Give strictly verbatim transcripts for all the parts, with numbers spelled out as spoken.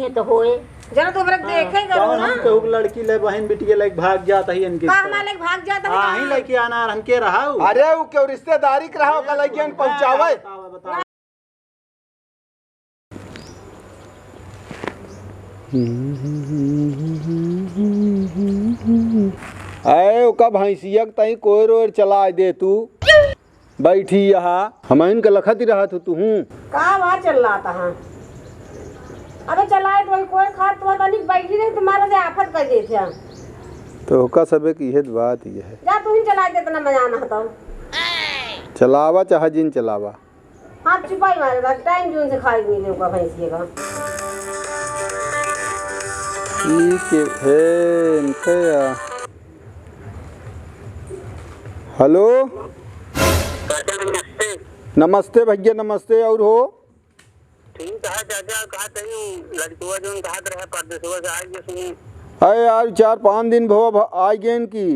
तो होए। जरा तो हमरा हाँ, देखे करो कौन ना। हम केहू के लड़की ले बहिन बिटिया लेके भाग जात ही इनके का तरह। हमारे लेके भाग जात ही हाँ, ना? ही लेके आना और हमके रहाऊ। अरे, वो केहू रिश्तेदारी के रहा, ओका लइके न पहुँचावे। बताओ, बताओ, बताओ। अरे, ओका भैंसिया के तई कोयर ओयर चलाइ दे तू। बैठी यहाँ, हमइन के लखत ही रहत हो तुहूँ। का आवाज चल रहा था? अबे चलाए तो वही कोयर खात तो तनिक बैठी रही, तुम्हारा से आफत कर देत है। तो ओका सबे की इहे बात ही है। जा तू ही चलाए दे, इतना मजा ना तो। चलावा चाहे जिन चलावा। आप चुपाई मारे बा, टाइम जून से खाए मिले ओका भैंसिया का। ई के है इनके या। हेलो। चाचा नमस्ते। नमस्ते भैया, नमस्ते। और हो? ठीक है चाचा, कहा तनी लड़कुआ जौन कहत रहे परदेसवा से आइ गए सुनी। अरे यार, चार पाँच दिन भवा भ-, आइ गए इनकी।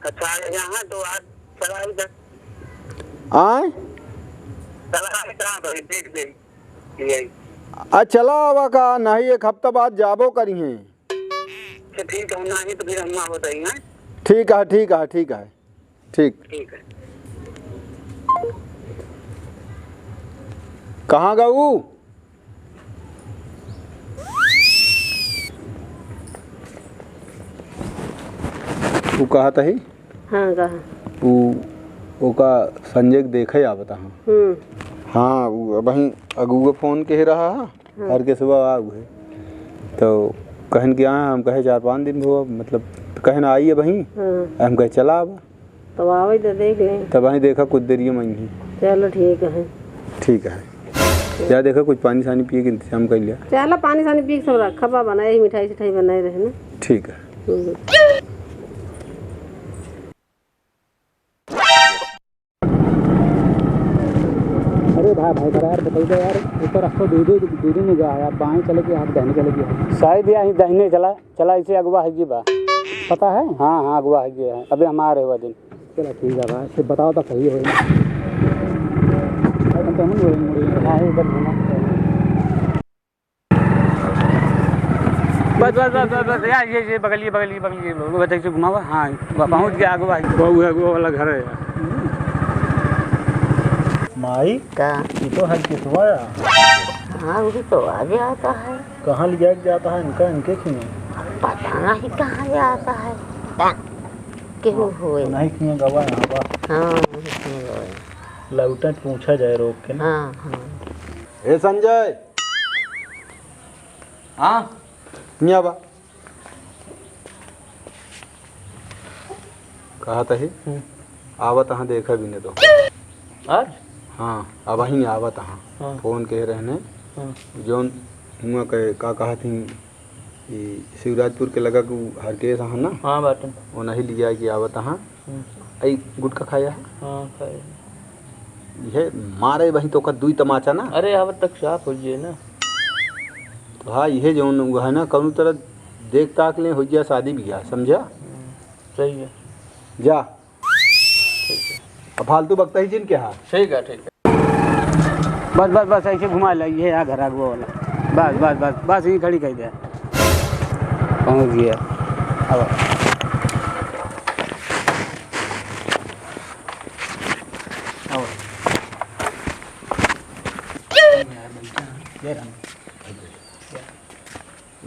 अच्छा, यहाँ तो आज चला ही जा। आय? चला ही जा भाई, देख ले। यही। आ, चला आवा का, नहीं एक हफ्ता बाद जाबो करी हैं। अच्छा, ठीक है, नहीं तो फिर हम आवत ही हैं। ठीक है, ठीक है, ठीक है, ठीक। ठीक है। कहाँ गऊ? उ कहत ही? हाँ, कहा। उ, ओका संजय के देखे आवत हाँ। हम्म। हाँ, उ अबहीं अगुआ फोन के रहा हा, हाँ। हर के सुबह आ उहे। तो कहन कि हाँ, हम कहे चार पाँच दिन हुआ, मतलब, कहन आई अबहीं। हाँ। हम कहे चला अब। तब आवे तो देख लें। तब वहीं देखा कुछ देरिये में ही। चलो ठीक है। ठीक है। जा देखा कुछ पानी सानी पिए के इंतजाम कर लिया। चलो पानी सानी पी के सब रखा बा, बनाए ही मिठाई सिठाई बनाए रहे ना। ठीक है। हम्म। अरे भाई, भाई, बड़ा यार, बताइए यार, ऊपर रखो, दो, दो, दो, दो में गया है, आप बाएं चले गए, आप दाहिने चले गए। शायद यहीं दाहिने चला। चला, इसे अगुआ है जी बा। पता है? हाँ, हाँ, अगुआ है जी है। अबे हम आ रहे हुआ दिन। चला, ठीक है बा, फिर बताओ तो सही होई। हम तो हम लोग मुड़ी। हाँ, इधर घुमा। बस, बस, बस, बस, बस, यार, ये, ये बगलिए, बगलिए, बगलिए, वो देख से घुमावा। हाँ, वो पहुँच गया अगुआ है। वो अगुआ वाला घर है। माई, का? ये तो हर किसवा है। हाँ, वो भी तो आ जाता है। कहाँ ले जाके जाता है इनका, इनके खिए? पता नहीं कहाँ जाता है। केहू होए। नहीं खिए गवा यहाँ बा। हाँ, नहीं खिए गवा। लौटे पूछा जाए रोक के ना। हाँ, हाँ। ए संजय। हाँ। हियाँ बा। कहत ही, हम्म। आवत हाँ, देखा भी नहीं तो। आज? हाँ, अबहीं आवत हाँ। हाँ। फोन के रहने, हाँ। जौन हुआ के, का कहत ही, ई शिवराजपुर के लगा के उ हरकेश हाँ ना? हाँ, बाटे। वो नहीं लिया कि आवत हाँ। हम्म। आई गुटखा खाया है? हाँ, खाया। ये मारे वहीं तो का दुई तमाचा ना? अरे, आवत तक साफ हो जाए ना। तो हाँ, ये जौन वो है ना, कौनो तरह देख ताक ले, हो गया शादी ब्याह, समझा? हम्म, सही है। जा। ठीक है। अब फालतू बकता ही जिन के हाँ। ठीक है, ठीक है। बस, बस, बस, ऐसे घुमा ले, ये है घर अगुआ वाला। बस, बस, बस, बस, यहीं खड़ी कर दे। पहुँच गया। अब आओ। जय राम।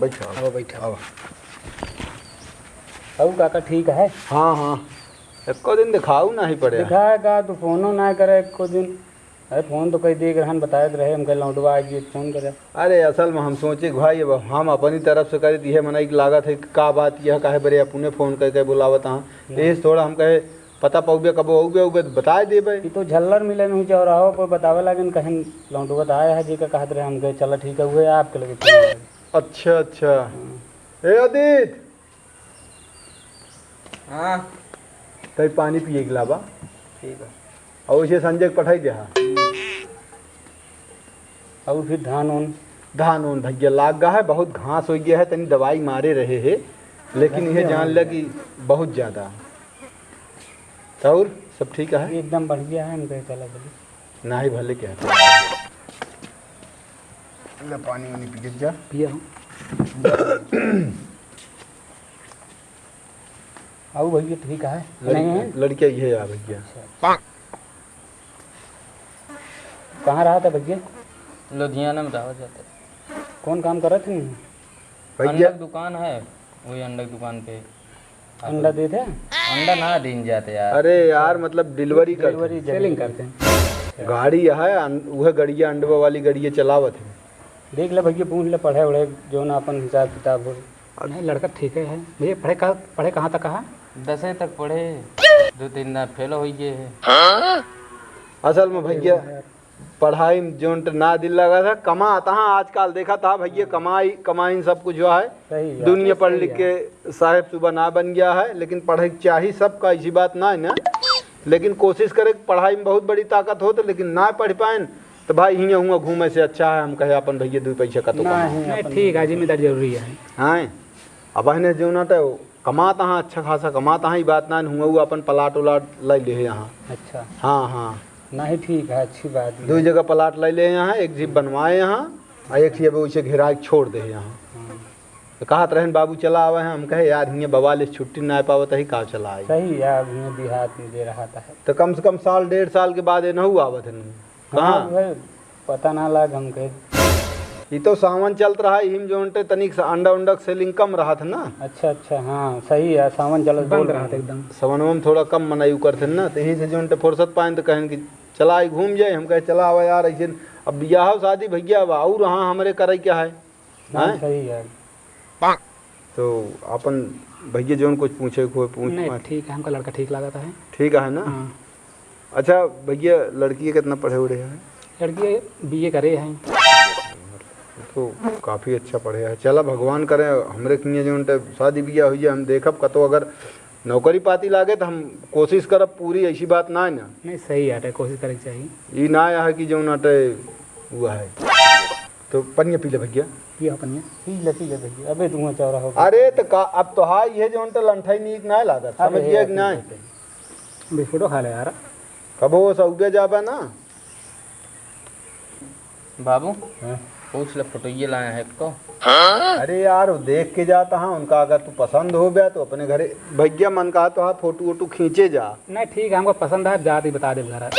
बैठा। आओ, बैठा। आओ। अउ काका ठीक है? हाँ, हाँ। एको दिन दिखाऊ नहीं पड़े। दिखाए का, तू फोनो ना करे एको दिन। अरे फोन तो कई देख रहन, बताए तो रहे, हमके लौटवा आइए, फोन करे। अरे असल में हम सोचे कि भाई, अब हम अपनी तरफ से करी, तो यह मनई के लागत है कि का बात यह काहे बरे अपने फोन करके बुलावत हाँ। नहीं। यही से थोड़ा हम कहे, पता पौबे कबो अउबे, अउबे तो बताए देबे। ई तो झल्लर मिले में चौराहो पर बतावे लागिन, कहीं लौटवा तो आया है, जी का कहत रहे, हमके चला ठीक है, हुए आपके लगे फोन करे। अच्छा, अच्छा। हम्म। ए आदित। हाँ। तई पानी पिए के लाबा। ठीक है। और उसे संजय के पठाई दे, हाँ। हम्म। और फिर धान ओन? धान ओन भैया लाग गा है, बहुत घास हो गया है, तनी दवाई मारे रहे है, लेकिन ये जान ले कि बहुत ज्यादा। और सब ठीक है? एकदम बढ़िया है, हम कहे चला बोली। नाही भले क्या। ले पानी वानी पी के जा। पिया हूँ। आऊ भैया, ठीक है? लड़की, नहीं है? लड़किया ये है भैया। अच्छा। कहाँ रहत है भैया? लुधियाना में रहत जाते। कौन काम करत हैं? भैया। अंडा के दुकान है, वही अंडा के दुकान पे। अंडा देत है? अंडा ना दीन जाते यार। अरे यार, मतलब delivery करते हैं। Delivery selling करते हैं। गाड़ी है, अन-, वह गड़िया, अंडवा वाली गड़िया चलावत है। देख ले भैया, पूछ ले, पढ़े उढ़े, जो ना अपन हिसाब किताब हो। नहीं, लड़का ठीक है। भैया, पढ़े कहाँ, पढ़े कहाँ तक कहा? दसवीं तक पढ़े, दो तीन दाँय फेल होइ गए है। असल में भइया, पढ़ाई में जोन ट ना दिल लगा था, कमात हाँ आजकल देखा था भइया, कमाई, कमाई सब कुछ हुआ है। सही है। दुनिया पढ़ लिख के साहेब सुबह ना बन गया है, लेकिन पढ़े के चाही सबका, ऐसी बात ना है ना। लेकिन कोशिश करे कि पढ़ाई में बहुत बड़ी ताकत हो तो, लेकिन ना पढ़ पाएन तो भाई हियाँ हुआँ घूमे से अच्छा है हम कहे अपन भइया दुइ पैसा का तो कमाए। नहीं, ठीक है, जिम्मेदारी जरूरी है। हाँ, अब अहने जो ना तो कमात हाँ अच्छा खासा कमात हाँ, ई बात ना हुआ, वो अपन प्लाट उलाट ले ले यहाँ। अच्छा। हाँ, हाँ। नहीं, ठीक है, अच्छी बात है। दुइ जगह प्लाट ले ले यहाँ, एक जीप बनवाए यहाँ, और एक ही अब उसे घेरा के छोड़ दे यहाँ। हाँ। तो कहत रहन, "बाबू चला आवे हैं।" हम कहे, "यार, हियाँ बवाल से छुट्टी ना पावत है, का चला आई?" सही है, अब हियाँ देहात में दे रहा था। तो कम से कम साल, डेढ़ साल के बाद ये नहू आवत है। हाँ, कहाँ? वह पता ना लाग हमके। ई तो सावन चलत रहा, इहिम जोन टे तनिक सा अंडा उंडा के selling कम रहत है ना। अच्छा, अच्छा, हाँ, सही है, सावन चलत बंद रहत एकदम। सवनवा में थोड़ा कम मनई करत है ना, तो यही से जोन टे फुर्सत पाएन तो कहन कि चला आई घूम जाए। हम कहे, "चला आवा यार, ऐसे अब बियाह शादी भइया बा, और हाँ हमरे करे क्या है?" हाँ, हैं? सही है। तो अपन भइया जौन कुछ पूछे को पूछ नहीं, पाए। ठीक है, हमका लड़का ठीक लागत है। ठीक है ना? हाँ। अच्छा भइया, लड़की कितना पढ़े उढ़े है? लड़की बीए करे है। तो काफ़ी अच्छा पढ़े है। चला भगवान करे हमरे किए जौन टे शादी बियाह हुई है, हम देखब कतो अगर नौकरी पाती लागे तो हम कोशिश करब पूरी, ऐसी बात ना है ना। नहीं, सही आटे, कोशिश करे के चाहिए। ई ना है कि जौन आटे हुआ है। तो पनिया पी ले भइया। पिया पनिया। पी ले, पी ले भइया। अबे धुआं चौरा हो गया। अरे तो का, अब तो हाँ, ये जौन तो लंठाई नीक ना लागत, अरे समझ गया कि नहीं? बिस्कुटो खा ले यार। कबो सौगे जाबे ना। बाबू, हाँ? पूछ ले, फोटो ये लाए हैं को। अरे यार, वो देख के जाता हाँ, उनका अगर तू पसंद हो गया तो अपने घरे भइया मन कहा तो हाँ, फोटो वोटो खींचे जा। नहीं, ठीक है, हमको पसंद है, जात ही बता दे घर।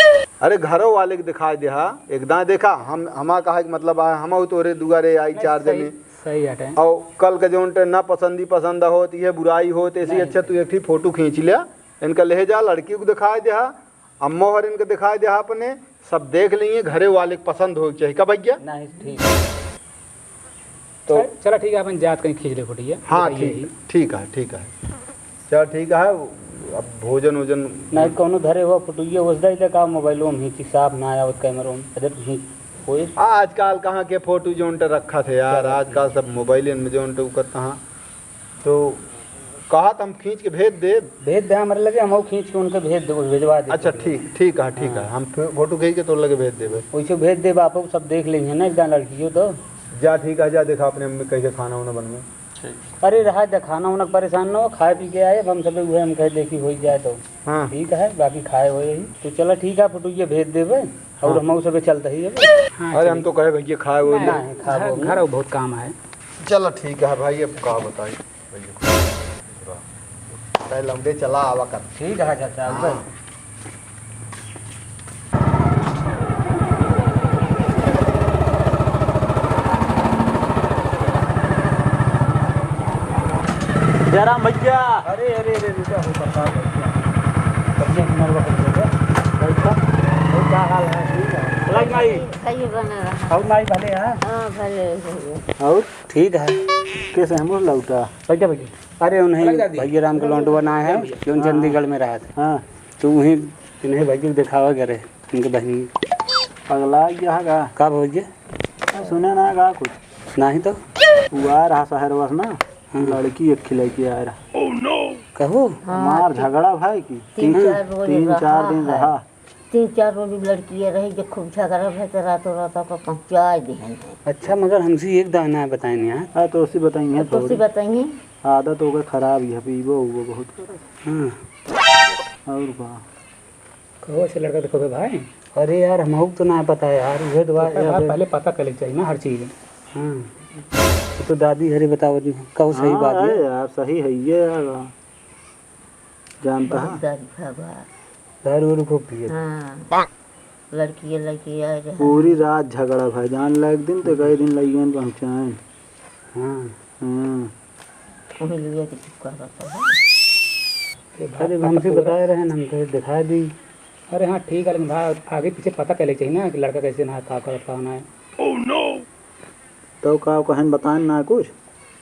अरे घरो वाले के दिखाई दे हा, एक दाएं देखा, हम, हमा कहा कि मतलब आ, हम तोरे दुआरे आई नहीं, चार सही, जने। सही हटे। और कल के जौन टे ना पसंदी पसंद होत, ये बुराई होत, ऐसी नहीं, अच्छा तू एक ठी फोटो खींच लिया, इनका ले जा, लड़की को दिखाई दे हा, अम्मो हर इनका दिखाई दे हा अपने, सब देख लेंगे, घरे वाले के पसंद हो चाहिए। का भइया? नहीं, ठीक। तो चल-, चला ठीक है, अपन जात कहीं खींच ले फोटो ये। हाँ, बताइए ठीक, ही। ठीक है, ठीक है। चल ठीक है, अब भोजन वोजन नहीं, कौनो धरे हुआ फोटो ये ओस दे दे का मोबाइलो में ही कि साफ ना आवत कैमरो में, अगर ही कोई। आजकल कहाँ के फोटो जोन टे रखा थे यार, चलो, आजकल ठीक। सब मोबाइल में जोन टे करता हाँ। तो कहा तो हम खींच के भेज देब। भेज दे हमरे लगे, हम खींच के उनके भेज देबो, भेजवा देबो। अच्छा, ठीक, ठीक है, ठीक है। हाँ। हम फो-, फोटो खींच के तोर लगे भेज देबे। वैसे भेज देब, आप सब देख लेंगे ना, एक दाएं लड़कियों तो। जा, ठीक है, जा देखा अपने अम्मी कैसे खाना वाना बनवे। ठीक। अरे रहा दे, खाना वाना के परेशान ना हो, खाए पी के आए, अब हम सब उहे हम कहे देखी हो जाए तो। हाँ। ठीक है, बाकी खाए हुए ही। तो चला ठीक है, फोटो ये भेज देबे, और हाँ। हम सब चलते ही अब। हाँ, अरे हम चलिए। तो कहे भइया खाए हुए नहीं, ले। नहीं, खाबो घर, नहीं। घर बहुत काम है। चला ठीक है भाई, अब का बताई। तै लौंडे चला आवा कर। ठीक है चाचा, हाँ। जयराम भइया। अरे, अरे, अरे, रुका हो, प्रसाद भइया। बढ़िया किनारे पर बैठो। बैठो। और का हाल है? ठीक है। लग गई। सही बना रहा। और नाई भले हैं? हाँ, भले, भले। और? ठीक है। कैसे हम लोग लौटा? बैठा, बैठा। अरे, उन्हें भैया राम के लौंडवा ना है, हाँ भैया। जो हाँ, चंडीगढ़ हाँ। में रहा था। हाँ। तो वहीं इन्हें भैया को दिखावा करे, उनके बहनी। पगला गया है का? का भैया? सुने ना का कुछ? नहीं तो। वो आ रहा शहर बस ना, हाँ। लड़की एक खिलाई के आ रहा। कहो? हाँ, मार ठीक। झगड़ा भाई की। तीन तीन, चार रोज तीन रहा चार दिन है। रहा। तीन चार रोज लड़कियाँ रही, जो खूब झगड़ा भय तो रातों रात ओका पहुँचाए दिहन है। अच्छा, मगर हमसे एक दाना बताए नहीं यार। हाँ, तो उसी बताई है तो उसी थोड़ी। बताई है। आदत ओकर खराब ही है, पीबो उबो बहुत। हाँ। और का? कहो ऐसे लड़का देखो बे भाई। अरे यार, हमहू तो ना पता है यार, उहे तो बात तो है। पहले पता कर ले चाहिए ना हर चीज। हाँ। तो दादी हरे बतावत ही, कहू सही हाँ, बात है। अरे यार, सही है ये यार। जानता बहुत है? दारू खाबा। दारू वारू खूब पिए। हाँ। लड़की, लड़की आ रहा। पूरी रात झगड़ा भाई, जान लाग दिन तो कई दिन लगियन पहुँचाएँ। हाँ। हाँ। वही लिए कि तू कह रहा था। अरे, अरे, पता हमसे पूरा बताए रहे ना, हम कहे दिखा दी। अरे हाँ, ठीक है, लेकिन भाई, आगे पीछे पता करे के चाहिए ना कि लड़का कैसे ना है, का करत, का ना है। तो का कहन बताएन ना कुछ?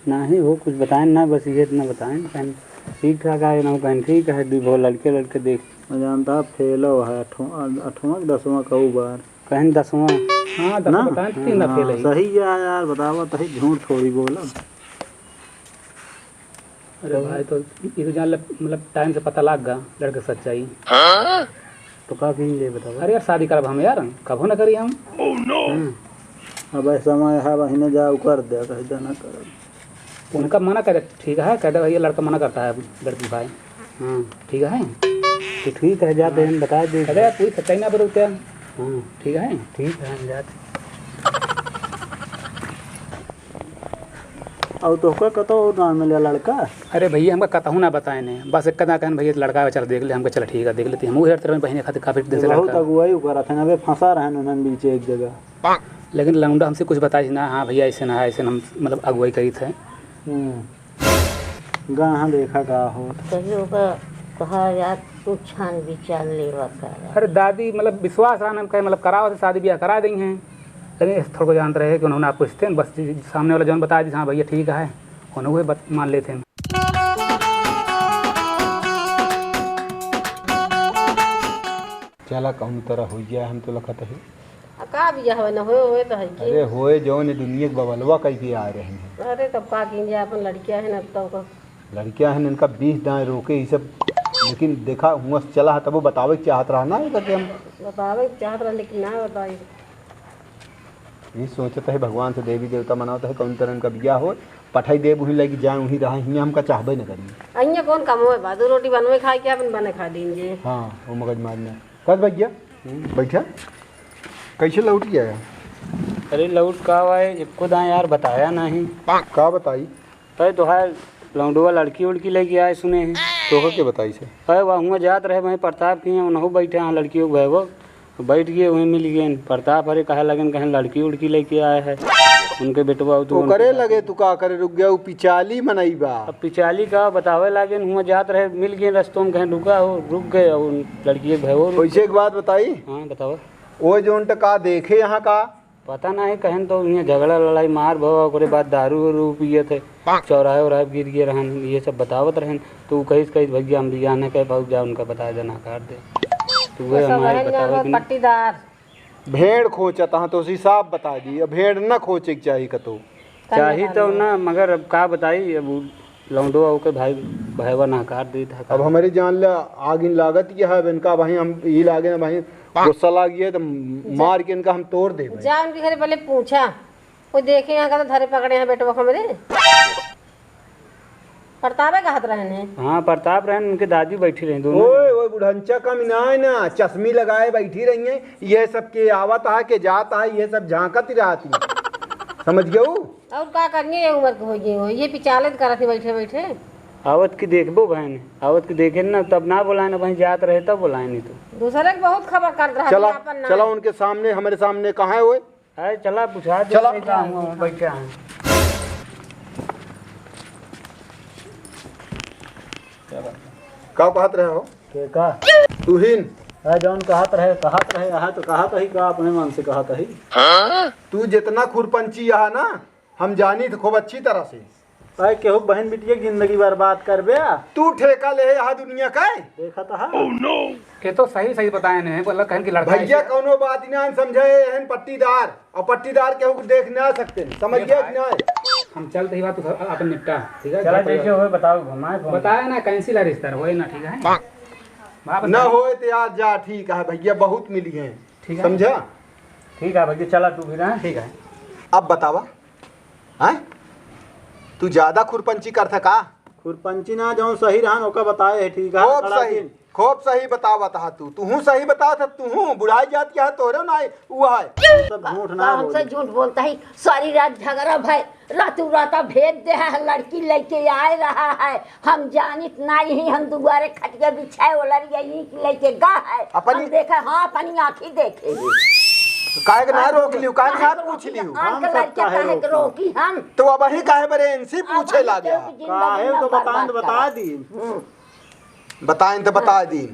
नाही हो, कुछ बताएन ना, बस ये इतना बताएन, कहन ठीक ठाक है ना, कहन ठीक है, दू भो लड़के, लड़के देख। मैं जानता फेलो है, अठवां, अठवां कि दसवां कहू बार। कहन दसवां। हाँ, दसवां ना? बताएन, तीन ना हाँ, फेल है। सही है यार, बतावा तो है, झूठ थोड़ी बोला। अरे तो भाई, तो ये तो जान ले, मतलब, टाइम से पता लाग गा लड़के सच्चाई। हाँ? तो का करेंगे, बताओ। अरे यार, शादी करब हम यार, कबो ना करी हम। Oh no! हम्म। अब ऐसा समय है, बहिने जाओ कर दे, कह देना करब। उनका मना कर, ठीक है, कह दे भैया, लड़का मना करता है, लड़की भाई। हाँ। ठीक है? तो ठीक है, जाते हैं, बता दे। कह दे, कोई सच्चाई ना बोलते हैं। हाँ। ठीक है? ठीक है, हम जाते। और तोहका कतौ और ना मिला लड़का? अरे भैया, हमका कतहूँ ना बताए ने, बस एक ना कहन, "भैया, लड़का है, चल देख ले।" हमका, "चल ठीक है, देख लेते हैं।" हम उहे हर तरह में बहिने खातिर काफी दिन से बहुत लड़का। अगुवाई करा था ना, वे फंसा रहे उन्हन बीचे एक जगह। लेकिन लौंडा हमसे कुछ बताई ना, "हाँ भैया, ऐसे ना है, ऐसे हम मतलब अगुवाई करी थे।" हम्म। गाहाँ देखा का हो। कहियो का कहा यार, तू छान विचार लेवा कर। अरे दादी, मतलब विश्वास रहन, हम कहे मतलब करावत है, शादी ब्याह करा देई हैं। लेकिन इस थोड़ा जानत रहे कि उन्होंने आप पूछते हैं, बस जी, सामने वाला जौन बताए, जी हाँ भैया ठीक है, उन्होंने वही बत-, मान लेते हैं। चला कहूँ तरह हो गया, हम तो लखत है। आ का बियाह होए न होए, होए तो है कि। अरे होए जौन, ये दुनिया के बबलवा कह के आ रहे हैं। अरे तब का कीन जाए, अपन लड़कियां हैं ना, तब का। लड़कियां हैं, इनका बीस दाएं रोके, ये सब। लेकिन देखा, हुआं से चला है, तब वो बतावे के चाहत रहा ना, ये करके हम। बतावे के चाहत रहा, लेकिन ना बताई। ये सोचत है, भगवान से देवी देवता मनावत है, कौन तरह इनका बियाह हो, पठाई देब, वहीं लगी जाए, वहीं रहा, हियां हमका चाहबे न करी। अइया कौन काम होए बा, दो रोटी बनवे खाए के, अपन बने खा लीजिए। हाँ, वो मगज मारना। कस भैया, हम्म। बैठा। कैसे लौट गया? अरे लौट का हुआ है, एको दाएं यार बताया नहीं। का बताई? अरे तोहार लौंडवा लड़की उड़की लेके आए सुने हैं। तोहका के बताई से? अरे वह हुआं जात रहे, वहीं प्रताप के हियां, उनहु बैठे हैं लड़की भैया। बैठ गए, वहीं मिल गए। प्रताप हरे कहे लगन, कहें लड़की उड़की लेके आए हैं उनके बेटवा। तो ओकरे लगे तू का करे रुक गया, उ पिचाली मनई बा। अब पिचाली का बतावे लागे, हुआं जात रहे, मिल गए रस्तों में, कहें रुका हो, रुक गए। और लड़की एक भाई और कैसे एक बात बताई? हाँ, बताओ। ओ जोन त का देखे यहाँ का? पता नहीं, कहें तो इहाँ झगड़ा लड़ाई मार भवा, ओकरे बाद दारू उरू पिए थे, चौराहे उराहे गिर गए रहन, ये सब बतावत रहन। तो उ कहिस, कहिस, "भैया हम बियाह न कर पाउब, जा उनका बता देना, काट दे।" तो वो वह सब हमारे रहन बतावे जान कि नहीं। पट्टीदार। भेड़ खोचत हाँ, तो उसी साफ बता दी, अब भेड़ न खोचे के चाही कतो। चाही तो ना, मगर अब का बताई, अब उ लौंडो ओके भाई, भाईवा नहकार देत है। अब हमरे जान ला आगिन लागत ये है, इनका भाई हम ई लागे ना भाई, गुस्सा लाग गया तो मार के इनका हम तोड़ देबे। जा उनके घरे पहले पूछा, वो देखे यहाँ का तो धरे पकड़े हैं बेटवा हमरे। प्रतापे कहत रहन है। हाँ, प्रताप रहन, उनके दादी बैठी रही दोनों। ओए, ओए, बुढ़ंचा कम ना है ना, चश्मी लगाए बैठी रही है, ये सब के आवत है, के जात है, ये सब झांकत ही रहती है। समझ गए? और का करिए, ये उम्र के हो गई हो, ये पिचाले त करत ही बैठे बैठे। आवत की देखबो बहन, आवत की देखे ना, तब ना बोलाए ना, वहीं जात रहे तब बोलाए नहीं तो। दूसरे के बहुत खबर करत रहा, चला, अपन ना। चला उनके सामने, हमारे सामने कहाँ है वो? अरे चला पूछा दे, चला। नहीं तो हम बैठे हैं। का कहत रहे हो? के का? तुहिन। अरे जौन कहत रहे, कहत रहे, अहा तो कहत ही का, अपने मन से कहत ही। तू जितना खुरपंची यहाँ ना, हम जानी तो खूब अच्छी तरह से। अरे केहू बहन बिटिया के जिंदगी बर्बाद करबे। तू ठेका ले यहाँ दुनिया का। देखा तो है। ये तो सही सही बताए ने, बोला कहन की लड़का भैया ऐसे। कौनो बात ना समझे, एहन पट्टीदार, और पट्टीदार केहू को देख ना सकते, समझ ये गया भाई, कि ना? हम चलते ही बात तू अपन निपटा, ठीक है? चला, जैसे होए बताओ, घुमाए फोन। बताया ना, cancel है रिश्ता, होए ना, ठीक है? बाप ना होए तो यार जा, ठीक है भैया, बहुत मिली हैं, ठीक है। समझा? ठीक है भैया, चला तू भी ना। ठीक है। अब बतावा, हैं? तू ज्यादा खुरपंची करता का? खुरपंची ना, जौन सही रहन, ओका बताए है, ठीक है? खूब खड़ा सही। दिन। खूब सही बतावत हा तू, तुहूँ सही बतावत हा, तुहूँ बुढ़ाई जात यहाँ तोरे ना उ है। सब झूठ ना हमसे बोली। झूठ बोलता है। सारी रात झगड़ा भाई, रातों रात भेज दे है, लड़की लेके आए रहा है। हम जानित नहीं, हम दुआरे खटिया बिछाए वाला यही लेके गा है। अपनी हम देखे, हाँ, अपनी आँखी देखे। काहे के ना रोक लियो, काहे के ना पूछ लियो? हम हम सब लड़के काहे काहे के रोकी? रोकी हम? तो अब वही काहे बरे इनसे अब पूछे हम लागे? केहू के जिंदगी काहे ना तो बताएं तो बर्बाद बता करा। दी। हम्म। बताएं तो बता दी।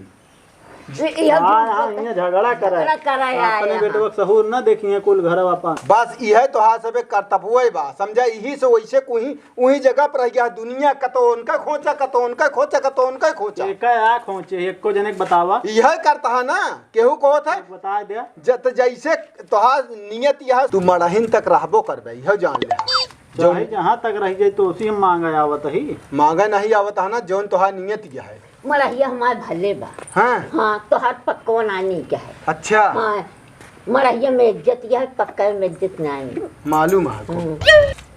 ये, ये हाँ, झूठ हाँ, बोलता है। इहाँ झगड़ा करे। झगड़ा करे अपने आए बेटवा यहाँ। के सहूर ना देखिए कुल घर अपन। बस इहे तोहार सबे कर्तव्य बा, समझा? यही से वैसे कोई उही जगह पर रह गया। दुनिया कतो उनका खोचा, कतो उनका खोचा, कतो उनका खोचा। एका आ खोचे, एको जने के बतावा। इहे करता है ना, केहू को होत है? एक बता दे। जत जैसे तोहार नियत यह, तू मड़हिन तक रहबो करबे, यह जान ले। चाहे जौन जहाँ तक रह जाए तो उसी हम मांगे आवत ही। मांगे नहीं आवत है ना, जौन तोहार नियत यह है। मड़हिया हमार भले बा। हाँ। हाँ, तोहार पक्को नानी के है। अच्छा। हाँ, मड़हिया में इज्जत यह है, पक्का में इज्जत नानी। मालूम है को। हम्म।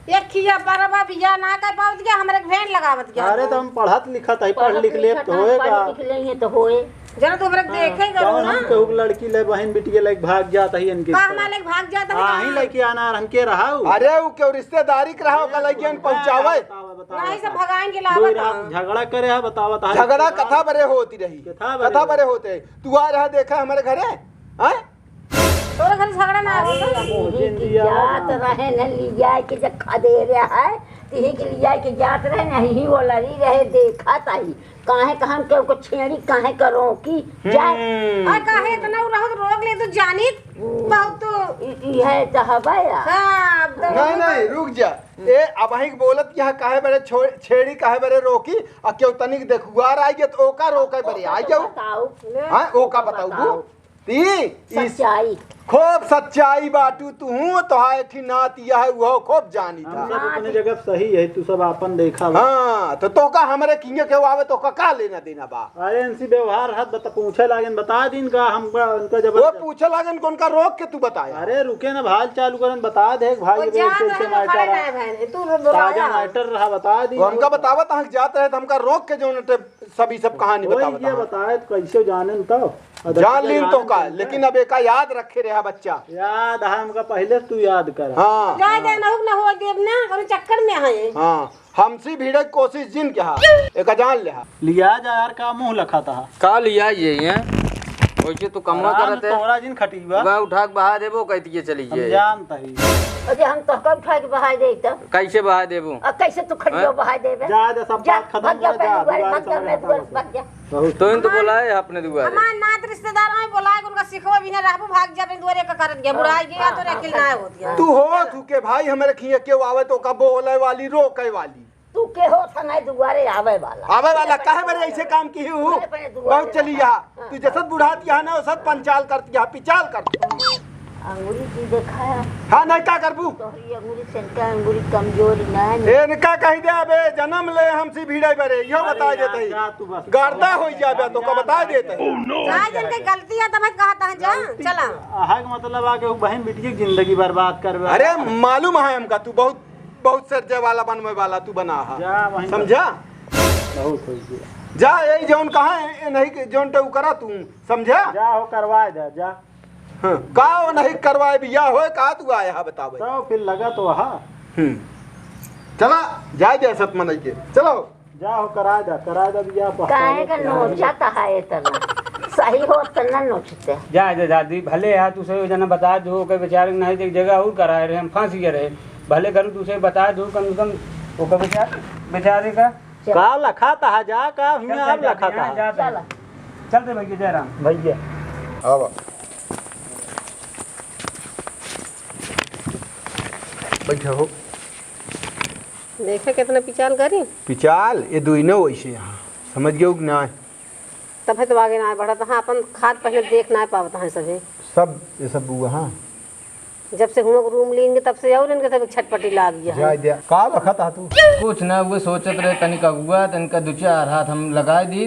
एक खिया बरबा बिया ना कर पावत गया, हमरे भेन लगावत गया। अरे तो हम पढ़त लिखत है, पढ़ पढ़त लिख ले लिखत तो है, होए पढ़ का? लिख लेंगे तो होए। जरा तो हमरे हाँ, देखे करो कौन ना। हम केहू के लड़की ले बहन बिटिया लेके भाग जात है इनके का तरह। हमारे लेके भाग जात है हाँ, का? ही लेके आना और हमके रहाऊ। अरे वो क्यों रिश्तेदारी के रहाऊ का लड़कियन पहुँचावे? बतावा, बतावा, नहीं से बतावा। भगाएंगे दो लावत रात हाँ। झगड़ा करे है, बतावा, बतावा। झगड़ा कथा बरे होती रही। कथा बरे कथा बरे होती। होते। तू आ रहा देखा हमारे घरे? हाँ? तोरे घर झगड़ा ना अरे, होता। यही की जात रहे न लिया के जब खदेरे है, तिही के लिया के जात रहे, नहीं वो लड़ी रहे, देखा ताही। काहे कहन के ओको छेड़ी, काहे करो की जाए? हम्म। और काहे इतना उ रहो तो रोक ले, तू जानित बहुत तो। इ-, इहे तो हबे यार। हाँ, अब तो नहीं, नहीं, रुक जा। ए, अब ही बोलत यहाँ काहे बरे छो-, छेड़ी काहे बरे रोकी? आ क्यों तनिक देखुआर आई गया तो ओका रोके बरे आई जाऊ। बताओ। हाँ, ओका बताऊ। बताओ। ती, इस सच्चाई। खूब सच्चाई बाटू तुहूँ, तोहार एक ठी नाती है, उहो खूब जानी हम था। सब अपने जगह सही है, तू सब आपन देखा बा। हाँ, तो तोका हमरे किंगे के आवे, तोका का लेना देना बा? अरे, इनसे व्यवहार हाथ बता, पूछे लागेन, बता दीन का, हम का, उनका जबरदस्त वो पूछे लागेन, कौन का रोक के तू बताया? अरे, रुके ना, भाल चालू करन, बता दे, भाई, वो अबे जा ऐसे, ऐसे रहे, matter खड़े है। ना है भाई, तू रो-, ताजा रोया। Matter रहा, बता दी। वो हमका बतावत, हम जात रहे, तो हमका रोक के जो नटे, सभी सब कहानी वही बतावत ये रहा। बताए, तो कैसे जाने न तब? जान लीन तो का, लेकिन अब एका याद रखे रहा बच्चा। याद है हमका, पहले से तू याद कर। हाँ। जाए दे, नहुक न हो देब ना, और चक्कर में है। हाँ, हमसे भिड़े के कोशिश जिन के हा, एका जान ले हा। लिया जा यार, का मुंह लखाता हा? का लिया ये, ये? वैसे तू कमवा आराम करत है। तोहरा जिन खटीबा। वह उठा के बहा देबो, कहती है चली हम ये। जानता ही। अरे हम तो कब उठा के बहा दे तब? कैसे बहा देबो? अब कैसे तू खटियो हैं? बहा देबे? जा, जा, सब जा, बात खत्म भाग जा, कर, जा, पहले दुआरे, दुआरे भाग जा, सब मैं दुआरे से भाग जा। बहुत तो इन तो बोलाए अपने दुआरे। हमार नात रिश्तेदार में बोलाए, उनका सिखवा भी ना रहबो, भाग जा अपने दुआरे का करत गया, बुढ़ाई गया, तो अकिल ना होत गया। तू हो, तू के भाई, हमरे खिया केहू आवे तो का बोले वाली, रोके वाली। तू के हो था नहीं दुआरे आवे वाला। आवे वाला, काहे बरे ऐसे काम की हूँ? अपने दुआरे बहुत चली रहा। यहाँ। हाँ। तू जसत बुढ़ात यहाँ ना, वसत पंचाल करती यहाँ, पिचाल करती। अंगूरी की देखा है? हाँ, नहीं, का करबू? तोहरी अंगूरी से इनका अंगूरी कमजोरी ना है। ए, इनका कही दे, अबे, जन्म ले हमसे भिड़े बरे, यो अरे बता यार, देते ही। जा तू बस। गर्दा हो जा बे, तो का बता देते ही। ना, जन के गलती है, तब कहा था, जा, गलती चला। आहा के मतलब आके वो बहन बिटिया की जिंदगी बर्बाद करबे। अरे, मालूम है हमका, तू बहुत, बहुत सर जय वाला, बनवे वाला तू बना है। जा, वहीं समझा? बहुत हो गया। जा, यही जौन कहा है, ये नहीं कि जौन तो करा तू, समझा? जा, हो करवा दे, जा। हाँ, का वो नहीं करवाए, बिया होए, का तू आया है, बतावे? तो फिर लगा तो हा। हम्म। चला, जाए दे सत मनई के। चलो। जा हो, करा दे, करा दे बिया, पहचानो काहे का क्या है। नोचत है इतना? सही हो, इतना नोचते। जा, जा, जा, दी, भले यार, तू सही हो जाना, बता दो, ओके बेचारे के नहीं, एक जगह और कराए रहे, हम फंस गए रहे। भले करूँ, तू से बता दो, कम से कम, ओके बेचारे, बेचारे का। चल। का लखा तहा जा, का चल, हुआ चल, अब चल, लखा यहाँ तहा? जाते हैं। चल। चलते भैया, जय राम। भैया। आवा। बैठा हो। देखे कितना पिचाल करी। पिचाल, ये दुइनो वैसे यहाँ। समझ गयो कि ना? तब है तो आगे ना बढ़त, हाँ, अपन खाद पहले देख ना पावत हैं सभी। सब, ये सब बुआ, हाँ। जब से हुआ रूम लीन के, तब से और इनके सब छटपटी लाग गया है। जाए दिया। का बखत आ तू? कुछ ना, वो सोचत रहे तनिक अगुआ, तनिका दो चार हाथ हम लगाए दी,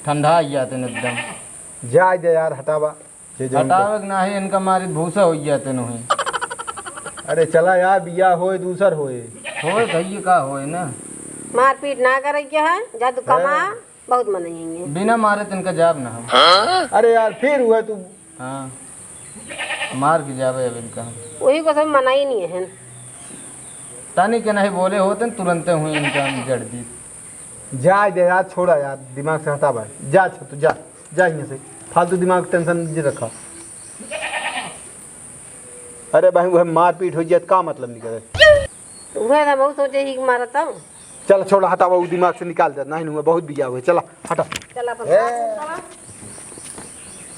ठंडा आ जाते न एकदम। जाए दे यार, हटावा। ये जो हटावे के नाही, इनका मारे भूसा हो जाते नहीं। अरे चला यार, बिया होए, दूसर होए। होए भैया, का होए ना। मारपीट ना करे के है, जा तू कमा। है। बहुत मनई है। बिना मारे तिनका जाब ना हम। अरे यार, फिर हुआ तू। हाँ, मार के जाबे अब इनका हम। वही को सब मनई नहीं है। तनी के नहीं बोले होते न, तुरंते हुई इनका हम जड़ दी। जा दे यार, छोड़ा यार, दिमाग से हटावा। जा छोटू, जा, जा यहाँ से, फालतू दिमाग टेंशन जे रखा। अरे भाई, वह मारपीट हो जाए, का मतलब निकले? तो वह था, बहुत सोचे ही मारा तब। चल छोड़ा, हटावा, वो दिमाग से निकाल दे, नहीं हुआ, बहुत बिया हुए, चला, हटा। चल अपन ए। साथ में चला।